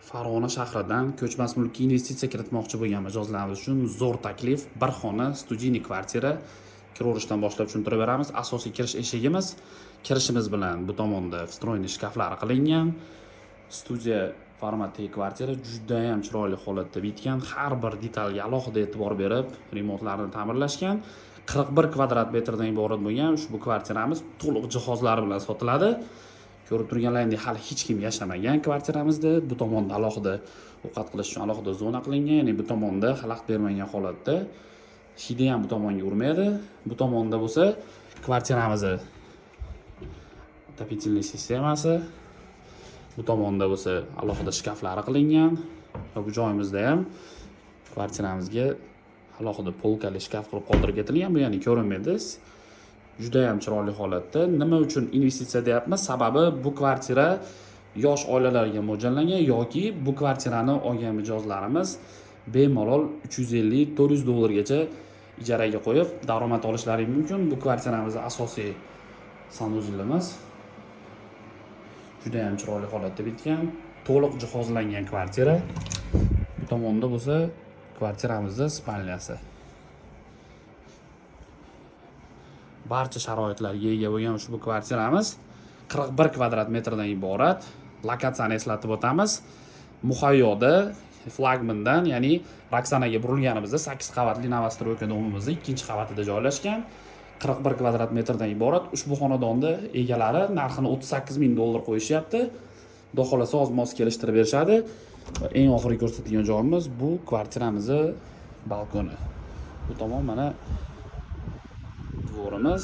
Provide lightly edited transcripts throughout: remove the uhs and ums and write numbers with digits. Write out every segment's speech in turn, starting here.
Farg'ona shahridan ko'chmas mulkka investitsiya kiritmoqchi bo'lgan mijozlarimiz uchun zo'r taklif: bir xona студийный kvartira. Kiraverishdan boshlab tushuntirib beramiz. Asosiy kirish eshigimiz, kirishimiz bilan bu tomonda встроенный shkaflari qilingan. Studiya formatdagi kvartira judayam chiroyli holatda bitgan, har bir detalga alohida e'tibor berib remontlarni ta'mirlashgan. 41 kvadrat metrdan iborat bo'lgan ushbu kvartiramiz to'liq jihozlari bilan sotiladi. Ko'rib turganlaringdek, hali hech kim yashamagan kvartiramizda. Bu tomonda alohida ovqat qilish uchun alohida zona qilingan, ya'ni bu tomonda xalaqit bermagan holatda, hidi ham bu tomonga urmaydi. Bu tomonda bo'lsa kvartiramizni отопительный sistemasi, bu tomonda bo'lsa alohida shkaflari qilingan va bu joyimizda ham kvartiramizga alohida polkali shkaf qilib qoldirib ketilgan, bu ya'ni ko'rinmaydi, judayam chiroyli holatda. Nima uchun investitsiya deyapmiz? Sababi bu kvartira yosh oilalarga mo'ljallangan yoki bu kvartirani olgan mijozlarimiz bemalol 350-400 dollargacha ijaraga qo'yib daromad olishlari mumkin. Bu kvartiramizni asosiy санузел imiz judayam chiroyli holatda bitgan, to'liq jihozlangan kvartira. Bu tomonda bo'lsa kvartiramizni спальня si. Barcha sharoitlarga ega bo'lgan ushbu kvartiramiz 41 kvadrat metrdan iborat. Lokatsiyani eslatib o'tamiz: Muhayyoda, flagmandan, ya'ni Roksanaga burilganimizda 8 qavatli новостройка дом imizni ikkinchi qavatida joylashgan. 41 kvadrat metrdan iborat ushbu xonadonni egalari narxini 38 ming dollar qo'yishyapti. Xudo xohlasa, oz moz kelishtirib berishadi. Va eng oxirgi ko'rsatadigan joyimiz bu kvartiramizni balkoni. Bu tomon mana двор imiz,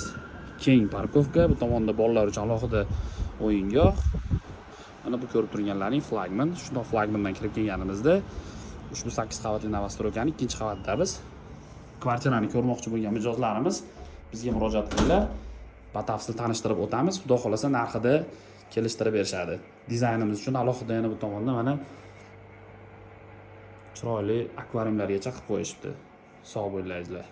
keng парковка, bu tomonda bolalar uchun alohida o'yingoh. Mana bu ko'rib turganlaring flagman. Shundoq flagmandan kirib kelganimizda ushbu 8 qavatli новостройка ni ikkinchi qavatidamiz. Kvartirani ko'rmoqchi bo'lgan mijozlarimiz bizga murojaat qilinglar, batafsil tanishtirib o'tamiz. Xudo xohlasa, narxida kelishtirib berishadi. Dizaynimiz uchun alohida yana bu tomonda mana chiroyli akvariumlargacha qilib qo'yishibdi. Sog' bo'linglar, azizlar.